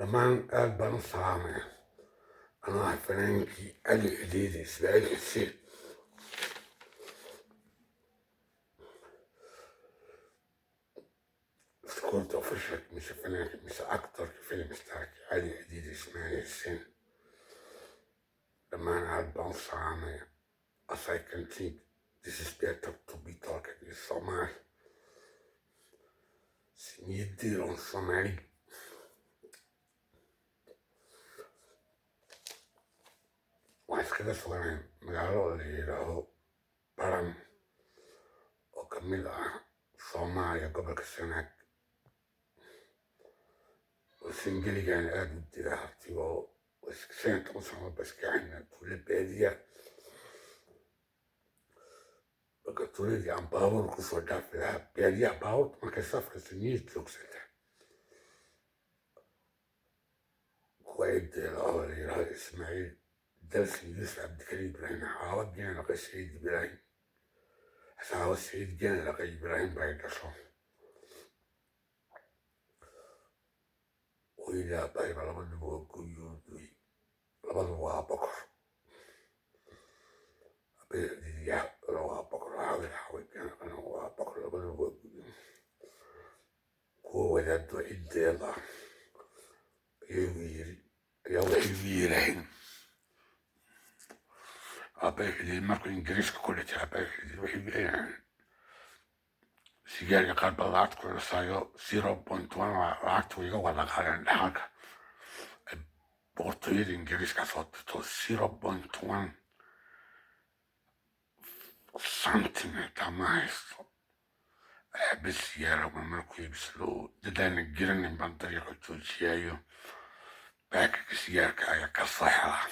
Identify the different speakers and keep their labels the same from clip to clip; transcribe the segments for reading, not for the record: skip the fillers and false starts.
Speaker 1: Dhammaan aad baan u salaamaya. Anoo ah fanaankii Cali Xidiidi Ismaaciil Xuseen. Iskuulta official mise fanaanka mise actorka film starka Cali Xidiidi Ismaaciil Xuseen. Dhammaan aad baan u salaamaya. As I can think, this is better to be talking in Somali. Niyaddeeda on Somali. Waxaan iskaga suganahay magaalo la yidhaaho Baran oo ka mid ah Soomaaliya, gobolka Sanaag, oo singeligan aada u dira hartiga oo 15 sano ba iska xaynaa tuulo baadiya. Marka tuuladii aan baabuur kusoo dhaafi lahaa, baadiyaha baabuurta markay safraysa miyay joogsataa? Kuwa cideeda oo la yidhaahdo Ismaaciil Dalsi Yuusuf Cabdikariim Ibraahim Xaawa Geenlaqa Saciid Ibraahim, Xaawa Saciid Geenlaqa Ibraahim bay dhasho. Hooyadaa bayba labaduba waa guyuuduy, labaduba waa bokor. Waa bokor, Xaawa Geenlaqana waa bokor, labaduba waa guyuud. Kuwa wadaado cideeda ayagu yiri ayaa waxay igu yiraahdeen aabay Xidiid markuu Ingiriiska ku dhintay, aabay Xidiid waxay igu yiraahdeen sigaarka qaar baa lacagta ku cusaayo 0.1, lacagta way iga wada qaadeen. Dhaxalka boqortooyada Ingiriiska soo dirto 0.1 santim xitaa ma haysto. Xabad sigaara ma markuu iibsado dadaana garanin baan dariiqa joojiyayo, baakaka sigaarka ayaa ka soo helaa.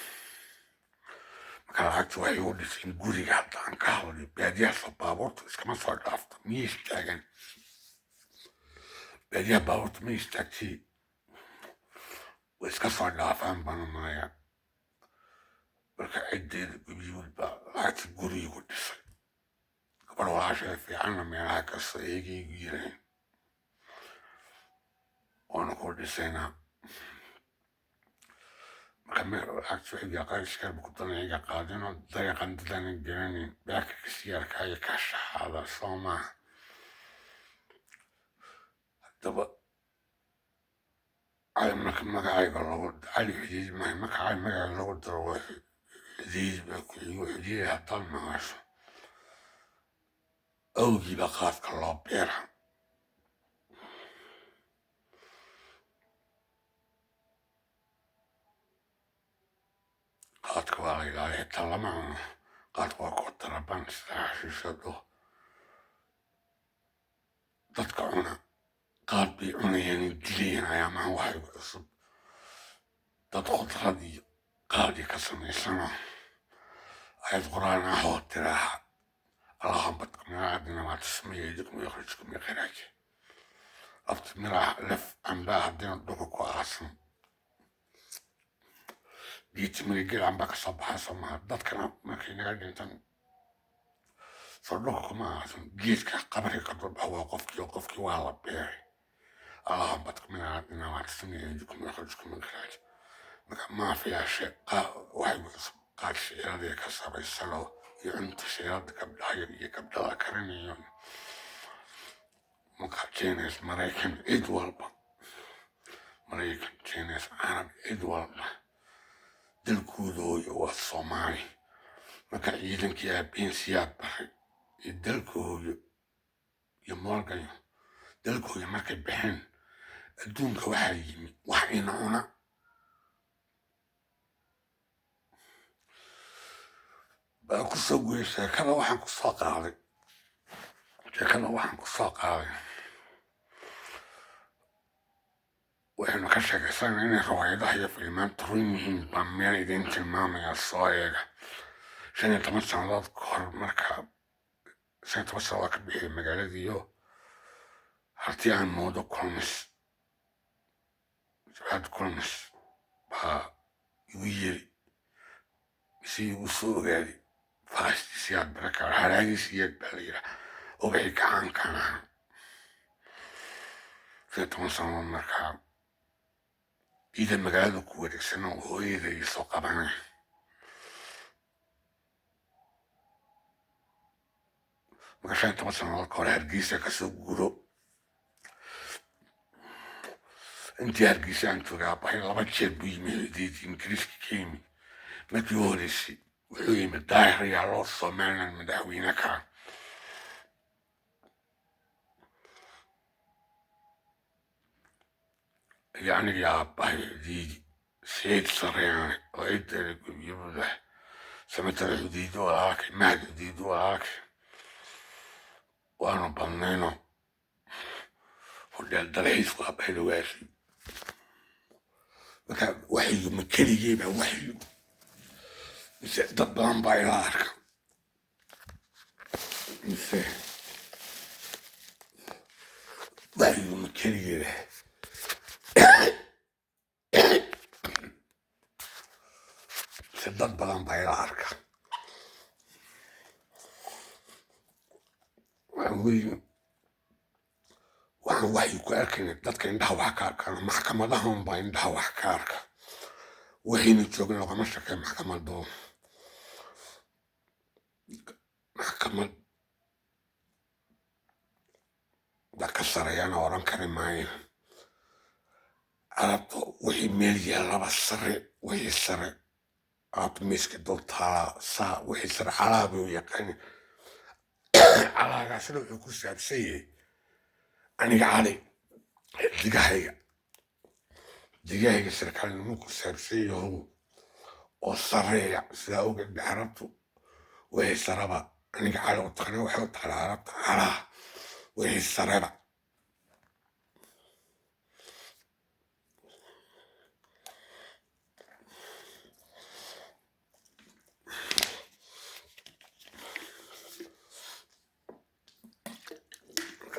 Speaker 1: Marka lacagta waxay igu dhiseen guriga. Hadda aan ka hadlayo baadiyaha baabuurta iskama soo dhaafto, miyay istaagaan baadiyaha baabuurta? Ma istaagtay, way iska soo dhaafaan baan umaleeyaa. Marka ciddeeda gubyuud baa lacagta guriga dhisay. Gabadh walaashay fiicanna meelaha kasta eegaygu yireen waana ku dhisaynaa. Marka lacagta waxay yaqaan ku danayga qaadino dariiqan dadaanan garanin baakaka sigaarka ayaa ka shaxaada, soo maaha? Haddaba Cali marka magacayga lagu Cali Xidiid maaha, marka Cali magacayga lagu daro waa Xidiid baa ku xigo. Xidiid haddaad maqasho, awgii baa qaadka loo beera. Qaadka waa la ilaaliya, xitaa lama cuno. Qaadka waa kootaraban sida xashiishado. Dadka cuna qaad bay cunayaan, dilayaan. Ayaamahan waxa igu cusub dad khudrad iyo qaadi ka samaysano ayad quraan ah oo tiraaha allahambadka miraadina waa tasmiya idikum yukhrijkum ikhraaj lafta miraha laf cambaa haddina dhulka ku aasan geedtimigagel cambaa kasoo baxa, soo maha? Dadkana markay naga dhintan soo dhulka kuma aasan, geedka qabriga ka dulbaxa waa qofkii, oo qofkii waa la beeray. Allahambadka miraadina waa tasmiya idikum yukhrijkum ikhraaj. Marka maafiyaashe waxay ku cusub qaad shiiradii ka sabaysano iyo cunta shiirada gabdhaha yar iyo gabdhada karinayo. Marka Jines, Maraykan, cid walba, Maraykan, Jines, Carab, cid walba dalkooda hooyo waa Soomaali. Marka ciidankii aabbiin Siyaad baray iyo dalka hooyo iyo Morgan dalka hooyo markay baxeen, adduunka waxaa yimi wax ina cuna baa ku soo gooyay. Sheekada waxaan ku soo qaaday, sheekada waxaan ku soo qaaday, waxaynu ka sheekaysanaa inay riwaayadaha iyo filmaanta run yihiin baan meel idin tilmaamayaa, soo eega. 15 sannadood ka hor, marka 15 sannadood ka bixiyay magaaladiiyo hartii aan moodo Kulmis, jabhad Kulmis baa igu yiri mise igu soo ogaaday faashtiisiyaad baraka haraagiisiyaad baa la yidhaa ogaxii gacaankan ahaa. 15 sannadood markaa Ciidan magaalada ku wareegsan oo hooyada ii soo qabanay. Marka 15 sannadood ka hore Hargeysa kasoo guuro. Intii Hargeysa aan joogay, aabbahay laba jeer buu yimi hooyadeydii Ingiriiska ka yimi. Markii u horeysay wuxuu yimi Daahir Yaaloo Somaliland madaxweyne ka ah. Iyo anigii aabbahay Xudiidi Saciid Sareane oo ciddana gubyabuda Samatara Xudiidi walaalkay, Mahad Xudiidi walaalkay, waanu badnayno hodheel dalxiisku aabbahay lagu aasay. Marka waxyigu ma keligey baa waxyigu mise dad badan baa ila arka? Mise waxyigu ma keligey baa mise dad badan baa ila arka? Waxa weeye, waxaan waxyi ku arkayna dadka indhaha wax ka arkaan, maxkamadahan baa indhaha wax ka arka. Waxayna joogin loogama shaqeey maxkamado. Maxkamad da ka sareeyana oran kari maayo. Alaabta wixii meel yaallaba sare, wixii sare alaabta miiska dul taalaa saa, wixii sare calaa bay u yaqaani. Calaagaasina wuxuu ku saabsan yahay aniga Cali xidigahayga, xidigahayga sarkaalnimo ku saabsan yahow oo sareeya. Sidaa ogeed ba carabtu wixii saraba aniga Cali u taqana, waxay u taqaanaa carabta calaa wixii sareba.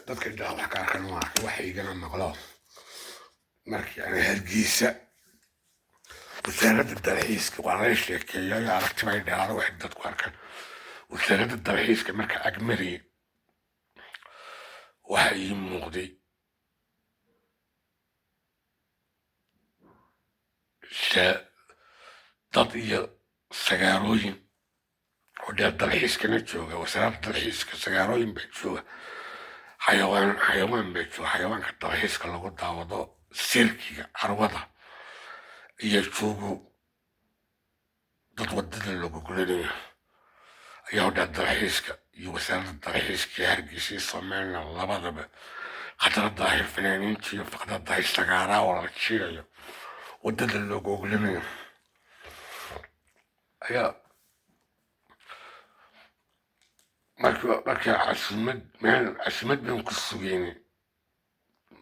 Speaker 1: Dadka indhaha wax ka arkan waa arkay, waxa igana maqlo. Markii aan Hargeysa wasaaradda dalxiiska waa laga sheekeeyayo, aragti bay dhalaada waxay dadku arkaan. Wasaaradda dalxiiska marka agmariyay, waxa ii muuqday dad iyo sagaarooyin oo dheer dalxiiskana jooga. Wasaaradda dalxiiska sagaarooyin baa jooga, xayawaan xayawaan baa jooga, xayawaanka dalxiiska lagu daawado, sirkiga carwada iyo joogo, dad wadada lagu gulanayo ayaa hodhaa dalxiiska iyo wasaaradda dalxiiska iyo Hargeysa iyo Somaliland labadaba khatara Daahir fanaaniinta iyo faqda Daahir sagaaraa oo la jiirayo wadada loogu oglanayo ayaa. Markii casuumad meel casuumad baan ku sugeynay,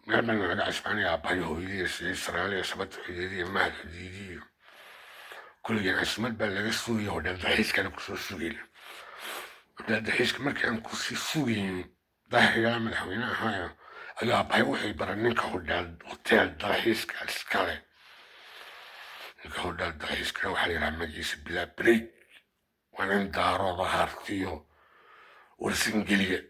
Speaker 1: meel baan naga casbanaya aabbahay, hooyadii, Israa'iil, Sabata Xudeedi iyo Mahad Xudeedi iyo kulligeen. Casuumad baa laga sugaya hodheel dalxiiskana kusoo sugayna. Hodheel dalxiiska markii aan kusii sugaynin Daahirigaa madaxweyne ahaayo ayuu aabbahay wuxuu baray ninka hodheel dalxiiska iskale. Ninka hodheel dalxiiskale waxaa la yidhaha magaciisa Bilaa Break, waa nin Daarooda Hartiyo Warsingeliya.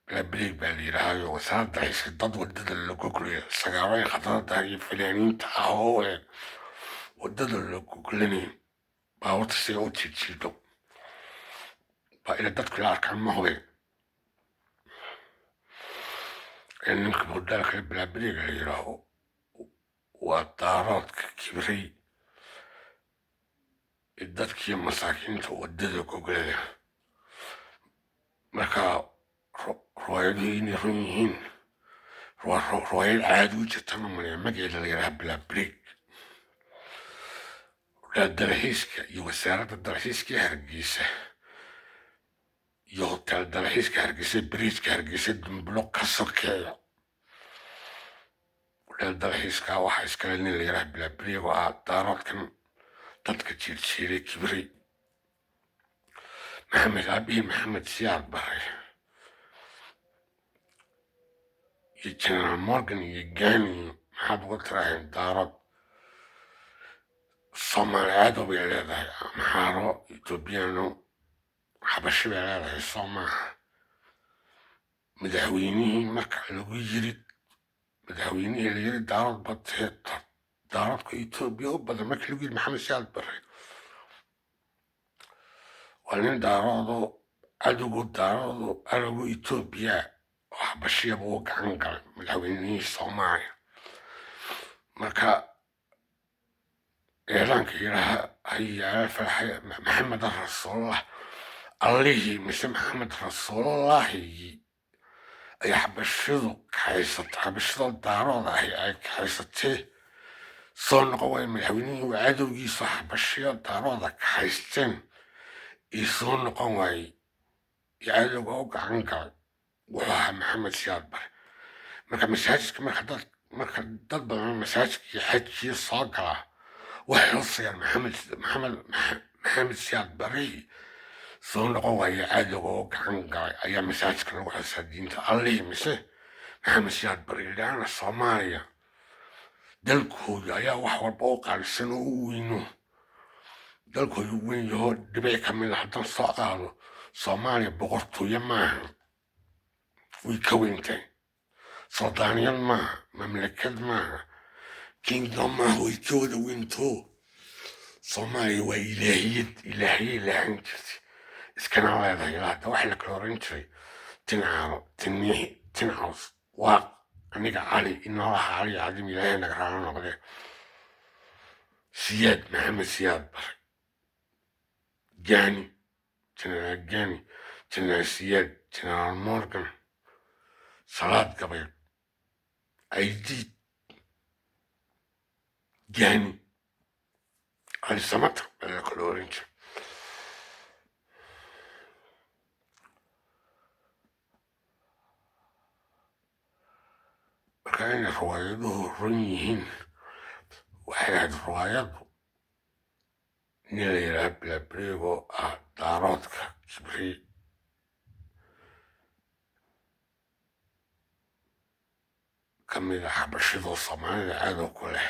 Speaker 1: Bilaa Break baa la yidhahaayo wasaaradda dalxiiska dad wadada lagu gulayo, sagaarooyin khatarada iyo fanaaniinta ah oo eeg wadada lagu gulanayo baabuurta si u jiijiidho baa ila dadku la arkaan ma hubin. Ninka hodhaalka Bilaa Break la yidhaaho waa Daaroodka kibray ee dadkii masaakiinta wadada gogolada. Marka riwaayaduhu inay run yihiin, riwaayad caadi u jirta ma malaya magaceeda la yidhaha Bilaa Break. Dalxiiska iyo wasaaradda dalxiiska ee Hargeysa iyo hotel dalxiiska Hargeysa, bariijka Hargeysa dumbulo ka sokeeya hotel dalxiiska waxaa iskale nin la yidhaha Bilaa Break oo ah Daaroodkan dadka jiirjiiray kibray. Maxamed aabihii Maxamed Siyaad Bare iyo General Morgan iyo Gani maxaad uga tiraaheen Daarood? Soomaaliyaado bay leedahay, Amxaaro, Ethoobiyaano, Xabashi bay leedahay, soo maaha? Madaxweynihii marka lagu yiri, madaxweynihii la yiri Daarood batee, Daaroodka Etoobiya u badan, markii lagu yiri Maxamed Siyaad Barre waa nin Daaroodo, cadowgu Daaroodo, cadowgu Etoobiya oo Xabashiyaba uu gacan galay madaxweynihii Soomaaliya. Marka eedaanka yidhaha hayaala falxay Maxamed Rasuulullah allihii mise Maxamed Rasuulullahigii ay Xabashidu kaxaysatay, Xabashida Daarooda ahi ay kaxaysatee soo noqon waaya madaxweynihii uu cadowgiisa Xabashiya Daarooda kaxaysteen iyo soo noqon waayey iyo cadowga u gacan galay wuxuu ahaa Maxamed Siyaad Bare. Marka masaajidka, marka dad badan masaajidka iyo xajkiyo soo galaa waxay xusayaan Maxamed Siyaad Bare soo noqon waaya cadowga u gacan galay ayaa masaajidka lagu xusaa diinta allihii mise Maxamed Siyaad Bare yidhaahna. Soomaaliya dalkooda ayaa wax walba u qaalisan oo u weyno, dalkooda u weyn yahoo dhibic ka mid a haddaan soo qaado. Soomaaliya boqortooyo maaha, way ka weyntahay. Suldaaniyad maaha, mamlakad maaha, kingdom maaha, way ka wada weyntoo. Soomaaliya waa ilaahiyad, ilaahiyay lahaan jirtay iskana leedahay ilaa hadda. Waxa la kala oran jiray Tincaalo, Tiniixi, Tincaws, Waaq, aniga Cali inolaha Cali Cadim, Ilaahay naga raalo noqdee, Siyaad, Maxamed Siyaad Bare, Gani, Jenaraal Gani, Jenaraal Siyaad, Jenaraal Morgan, Salaad Gabayl, Aydiid, Gani, Cali Samatar baa la kala oran jiray. Marka inay riwaayaduhu run yihiin, waxay ahayd riwaayadu nin la yidhaha Bilabreego ah, Daaroodka kibri ka mid a Xabashidoo Soomaalida cadow ku leh.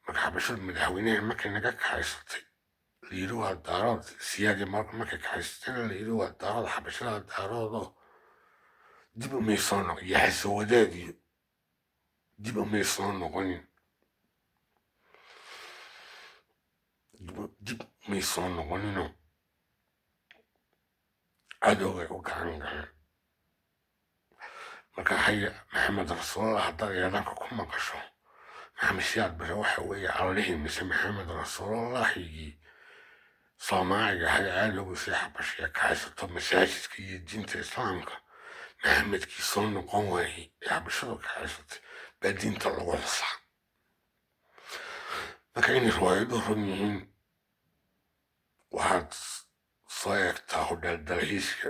Speaker 1: Marka Xabashida madaxweynaha markay naga kaxaysatay la yidhi waa Daarood Siyaadi, markay kaxaysatayna la yidhi waa Daarood, Xabashida Daaroodoo dib umay soo noqon iyo xasawadaad iyo dib umay soo noqonin, dib umay soo noqoninoo cadowgay u gacan galeen. Marka haya Maxamed Rasuulallah haddaad eedaanka ku maqasho, Maxamed Siyaad Bare waxa weeye allihii mise Maxamed Rasuulullahigii Soomaaliga ahay cadowgiisii Xabashiya ka haysato masaajidka iyo diinta Islaamka, Maxamedkii soo noqon waayey ee Xabashadu ka haysatay baa diinta lagu xusaa. Marka inay riwaayadu run yihiin, waxaad soo eegtaa hodheel dalxiiska.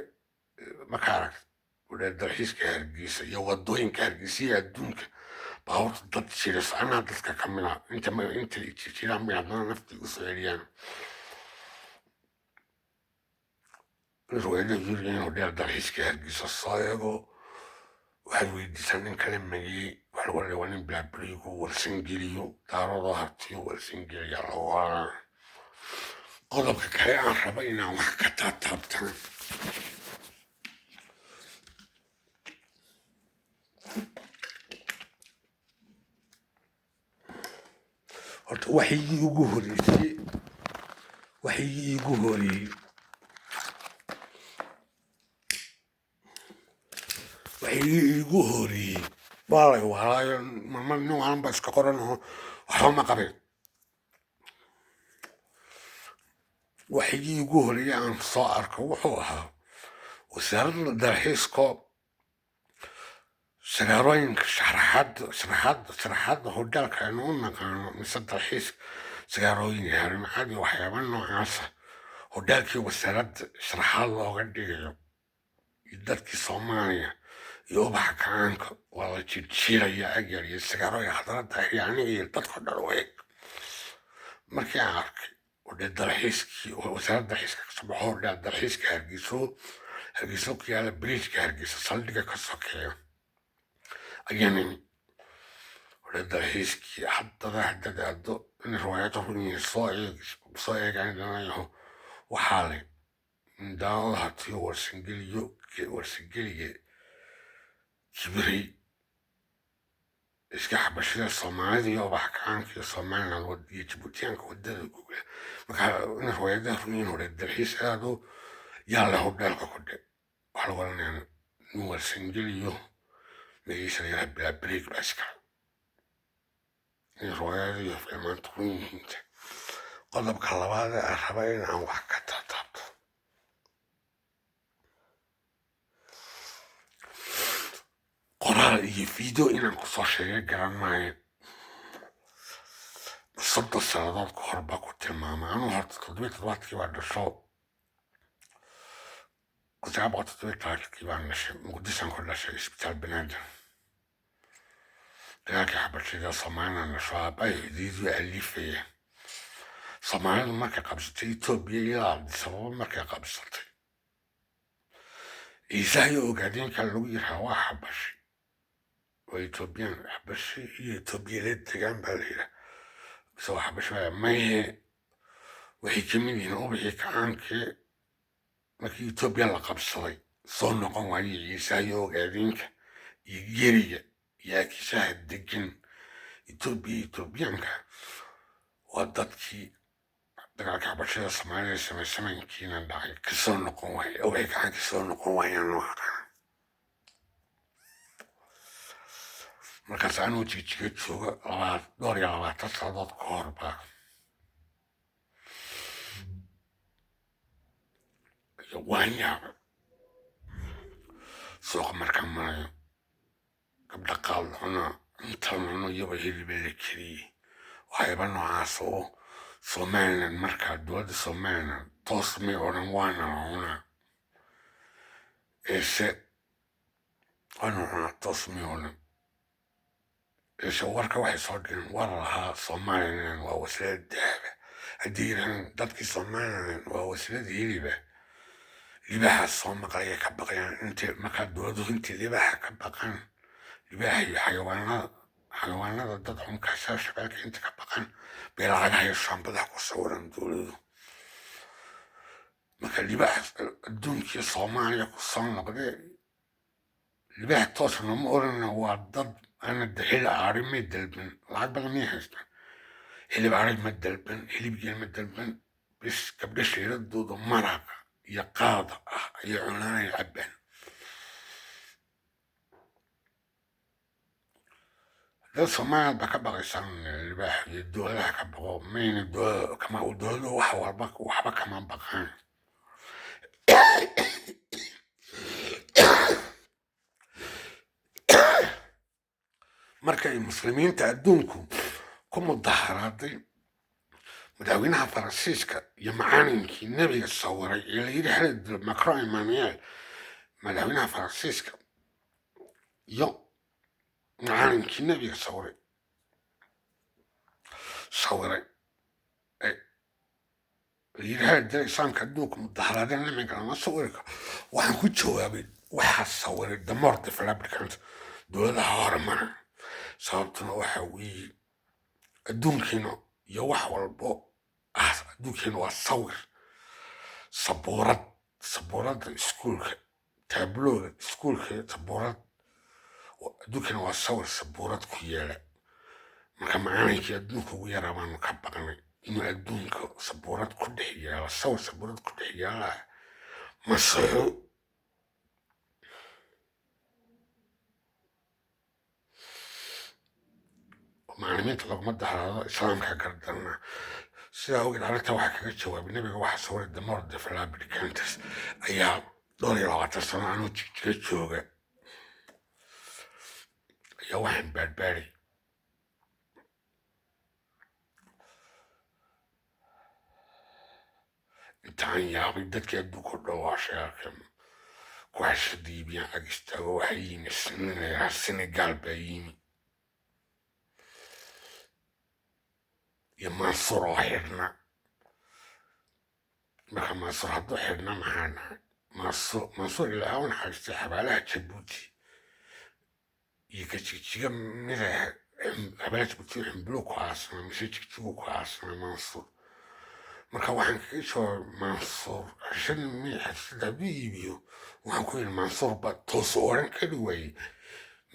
Speaker 1: Marka aragt hodheel dalxiiska Hargeysa iyo wadooyinka Hargeysa iyo adduunka, baabuurta dad jira soconaa, dadka ka mid a inta intay jiraan bay haddana nafta u soo celiyaan. Riwaayada yiri in hodheel dalxiiska Hargeysa soo eego, waxaad weydiisaa nin kale magiyey, waxa lagu leeyahay waa nin Bilaabriigu Warsangeliyo, Daaradoo Hartiyo Warsangeliya lagu oranaa. Qodobka kale aan rabo inaan wax ka taataabtaan, horta waxyigii ugu horeysay, waxyigii iigu horeeyey, waxyigii iigu horeeyey waa lay waalaayo. Marmar nin waalan ba iska qoranaho, waxba ma qabeen. Waxyigii iigu horeeyey aan soo arko wuxuu ahaa wasaaradda dalxiisko sagaarooyinka sharaxaadda sharaxaadda hodhaalka aynu u naqaano mise dalxiis, sagaarooyin harimacad iyo waxyaaba noocaasa, hodhaalkii wasaaradda sharaxaad looga dhigayo iyo dadkii Soomaaliya iyo ubaxa kacaanka waa la jirjiiraya agyar iyo sagaarooyin hadalada iyo aniga iyo dadka dhan u eg. Markii aan arkay hodheel dalxiiskii wasaaradda dalxiiska kasoo baxo, hodheel dalxiiska Hargeyso, Hargeyso ku yaala bridgeka Hargeysa saldhigga ka sokeeya ayaan imi hodheel dalxiiskii. Haddada haddaad aado in riwaayado run yihiin soo eeg, soo eegaan danayaho waxaa leh Daawadaha tiyo Warsangeliyo, Warsangeliga kibiray iska xabashida Soomaalida iyo ubax kacaanka iyo Somaliland iyo Jibuutiyaanka wadada gogla. Marka in riwaayadaha ruyin hore dalxiis aado yaa la hodheelka ku dhe, waxaa lagu oranayaa nin Warsangeliyo magaciisa la yidhaha bilaa break baa iskale. In riwaayada iyo filmaanta run yihiinta. Qodobka labaad ee aan raba in aan wax ka taataabto, qoraal iyo video inaan kusoo sheegay garan maayo, 30 sannadood ka hor baa ku tilmaamay. Anuu horta 77-kii baa dhasho, 1977-kii baan dhashay, Muqdishoan ku dhashay, Isbitaal Banaadir. Dagaalkii xabashida Soomaalina dhasho, aabbahay xuduudu alifaya. Soomaalidu markay qabsatay Etoobiya ilaa Addis Ababa markay qabsatay, Ciisaha iyo Ogaadeenka lagu yirahaa waa xabashi, waa Etoobiyaan. Xabashi iyo Etoobiya la degaan baa la yidhaha, mise waa xabashi baa maye. Waxay ka mid yihiin ubixii kacaankee markii Etoobiya la qabsaday soo noqon waayey. Ciisaha iyo Ogaadeenka iyo Geriga iyo Akisaha degan Etoobiya, Etoobiyaanka, waa dadkii dagaalka xabashida Soomaalida samaysamankiina dhacay kasoo noqon waaye, ubixii kacaanka soo noqon waayaan loo aqaana. Markaas anuu Jigjiga jooga dhowr iyo labaatan sannadood ka hor baa waan yaabay. Suuqa markaan marayo, gabdha qaal cuna, inta cuno iyagoo hiliba la kariyey, waxyaaba noocaas oo Somaliland. Markaa dowladda Somaliland toos may odhan waana la cunaa, eese waana cunaa toos may odhan, eese warka waxay soo dhigeen war lahaa Somaliland waa waslad dahaba. Haddii yidhahdaan dadkii Somaliland waa waslad hiliba, libaaxa soo maqlaya ka baqayaan intay. Markaa dowladdu intay libaaxa ka baqaan, libaaxa iyo xayawaanada dad xunkaasa shabeelka inta ka baqaan bay lacagaha iyo shaambadaha ku sawiran dowladdu. Marka libaax adduunkii Soomaaliya ku soo noqday, libaax toos nama oranna, waa dad ana xili ari may dalban, lacag badan may haystaan, hilib ari ma dalban, hilib geel ma dalban, bis gabdho shiiradooda maraqa iyo qaada ah ayay cunaanay cabbaan. Dad Soomaaliya baa ka baqaysan libaax iyo dowladaha ka baqo mayna, dowlada kama, dowladu wax walba waxba kama baqaan. Markay muslimiinta adduunku ku mudaharaaday madaxweynaha Faransiiska iyo macaalinkii nebiga sawiray ee la yidhi xili dilo Macron Emmanuel, madaxweynaha Faransiiska iyo macaalinkii nebiga sawiray la yidhi xili dilo, islaamka adduunka mudaharaadeen nebiga lama sawiri karo, waxaan ku jawaabay waxaa sawiray the more developed dowladaha horumara. Sababtuna waxa weeye adduunkiina iyo wax walbo ah, adduunkiina waa sawir, sabuurad, sabuuradda iskuulka, taablooga iskuulka, sabuurad. Adduunkana waa sawir sabuurad ku yeela. Marka macalinkii adduunka ugu yaraa baanu ka baqnay inuu adduunka sabuurad ku dhex yeelo, sawir sabuurad ku dhex yeela masaxo. Macalimiinta laguma dahraado, islaamka gardarna. Sidaa awgeed arrinta waxaa kaga jawaabay nabiga waxaa sawiray the more developed countries ayaa dhowr iyo labaatan sano anuu Jigjiga jooga ayaa waxaan baadhbaadhay intaan yaabay dadkii adduunka o dhan waa sheekeen ku xashadiibiyaan ag istaago. Waxaa yimi nin Senegal baa yimi iyo Mansuur oo xidhna. Marka Mansuur hadduu xidhna maxaa dhahay Mansuur? Mansuur ilaa u naxariistay xabaalaha Jabuuti iyo ka Jigjiga mida, xabaalaha Jabuuti xumbulo ku aasnaa mise Jigjigu ku aasnaa Mansuur. Marka waxaan kaga jawaabay Mansuur shan mii xashishada hadduu iibiyo, waxaan ku yidhi Mansuur baa toos u oran kari waayey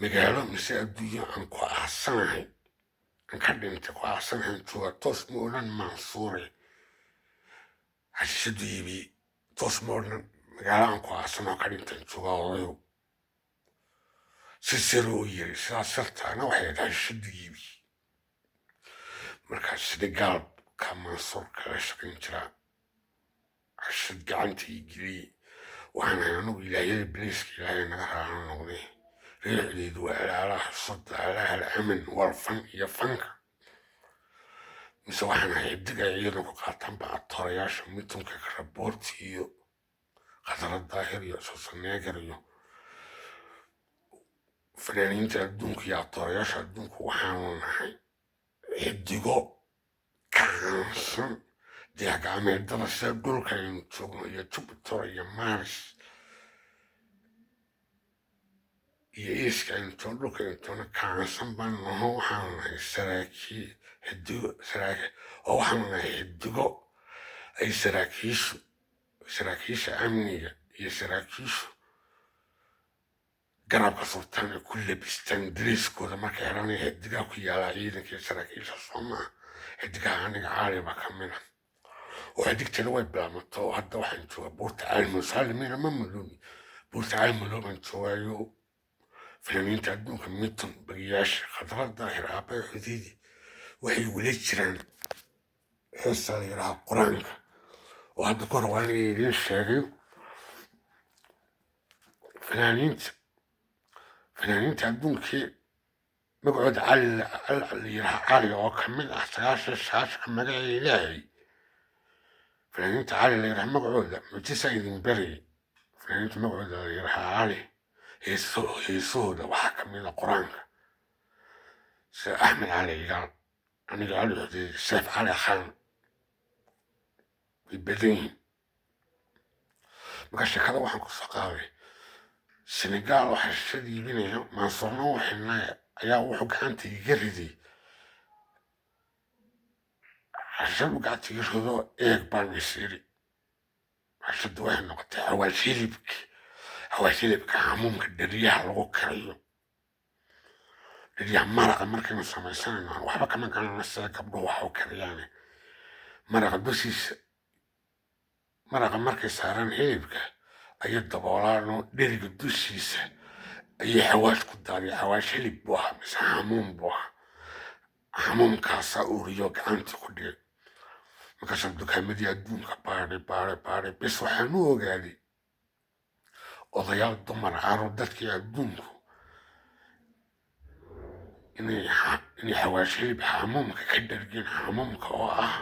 Speaker 1: magaalo mise adduunyo aan ku aasanahay, aan ka dhintay ku aasanahay jooga. Toos ma odhan Mansuure xashishadu iibiyey, toos ma odhan magaalo aan ku aasanaho ka dhintan jooga. Odayu si sir u yiri, sidaas sirtaana waxay ahayd xashishadu iibiyey. Marka Senegaalka Mansuur kala shaqayn jiraa xashishad gacanta ii geliyey. Waxaan ahay anigu ilaahyada biliiska, Ilaahay naga raala noqday. Riixdeedu waa alaalaha xusada, alaha alaman wal fan iyo fanka, mise waxaan ahay xidig ay ciidanku qaataan ba atoorayaasha mitunka karaboorti iyo Khadra Daahir iyo Sosaneegar iyo fanaaniinta adduunka iyo atoorayaasha adduunka. Waxaanu nahay xidigo ka caansan dayax-gacmeedada sida dhulka aynu joogno iyo Jupiter iyo Mars iyo iiska aynu joogno, dhulka aynu joogno ka caansan baan naho. Waxaanu nahay saraakiil xidigo saraaki oo waxaanu nahay xidigo ay saraakiishu, saraakiisha amniga iyo saraakiishu garabka surtaan ay ku labistaan dariiskooda markay xidhanaya. Xidigaha ku yaala ciidanka iyo saraakiisha soo maaha xidigaha. Aniga Caali baa ka mid ah oo xidigtana way bilaabmato oo hadda waxaan joogaa buurta Caalmalo Saalimina ma madoobi, buurta Caalmalo baan joogaayo. Fanaaniinta adduunka, Miton, Bariyaasha, Khadra Daahir, Aabay Xudiidi waxay weli jiraan heesta la yidhaha Qur-aanka oo hadda ka hor waa aniga idiin sheegay. Fanaaniinta adduunkii magacooda Cali la yidhaha, Cali oo ka mid ah 99-ka magaca Ilaahay, fanaaniinta Cali la yidhaha magacooda mucjisa idin barayay. Fanaaniinta magacooda la yidhaha Cali, heesahooda waxaa ka mid ah Qur-aanka, sida Axmed Cali Igaal, aniga Cali Xudeedi, Seef Cali Khan, way badan yihiin. Marka sheekada waxaan kusoo qaaday Senegaal oo xashishad iibinaya, Mansuurna u xidhnay ayaa wuxuu gacanta iga riday xashishad u gacanta iga rido. Eeg baan is iri, xashishadda waxay noqotay xawaash hilibka, xawaash hilibka xamuumka dheriyaha lagu kariyo, dheriyaha maraqa markaynu samaysanayno. Waxba kama garanana sida gabdhuhu wax u kariyaane. Maraqa dushiisa, maraqa markay saaraan hilibka ayay daboolaan oo dheriga dushiisa ayay xawaash ku daadiya. Xawaash hilib buu ahaa mise xamuum buu ahaa, xamuumkaasaa uriyo gacanta ku dhigay. Markaasaan dukaamadii adduunka baadhay, baadhay, baadhay, bis waxaan u ogaaday odayaal, dumar, caruur, dadkii adduunku inay xawaash hilib xamuumka ka dhargeen, xamuumka oo ah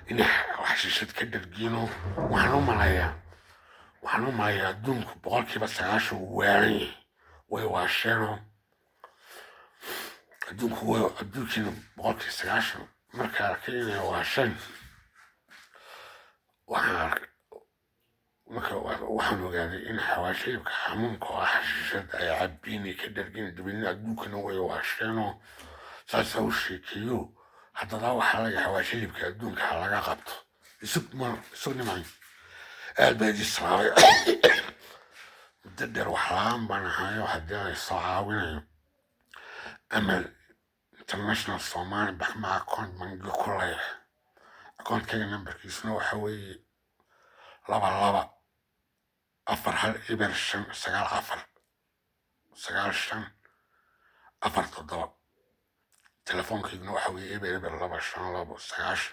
Speaker 1: inay xashiishad ka dhargeenoo. Waxaan u malayaa adduunku 90% wuu waalan yahay, way waasheenoo adduunku waa adduunkiina 90%. Marka arkay inay waasheen, waxaan arkay, marka waxaan ogaaday in xawaash hilibka xamuumka oo ah xashiishad ay cabbiin ay ka dhargeen, dabeedna adduunkana way waasheenoo saasaa u sheekeeyo. Haddana waxaa laga xawaash hilibka adduunka ha laga qabto. Isug ma isug nimay, aad baa idin salaamay. Muddo dheer wax la-aan baan ahayo. Haddii ay soo caawinayo Amal International Somali Baxma account bangi ku leeyahay, akoonkayga nambarkiisuna waxa weeye 2241059 4947. Telefoonkayguna waxa weeye 00252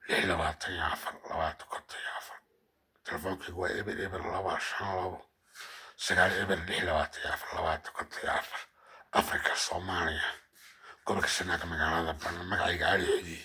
Speaker 1: 90 624 2054. Telefoonkaygu waa 00252 90 624 2054. Afrika, Soomaaliya, gobolka Sanaag, magaalada Banna, magacayga Cali Xudi.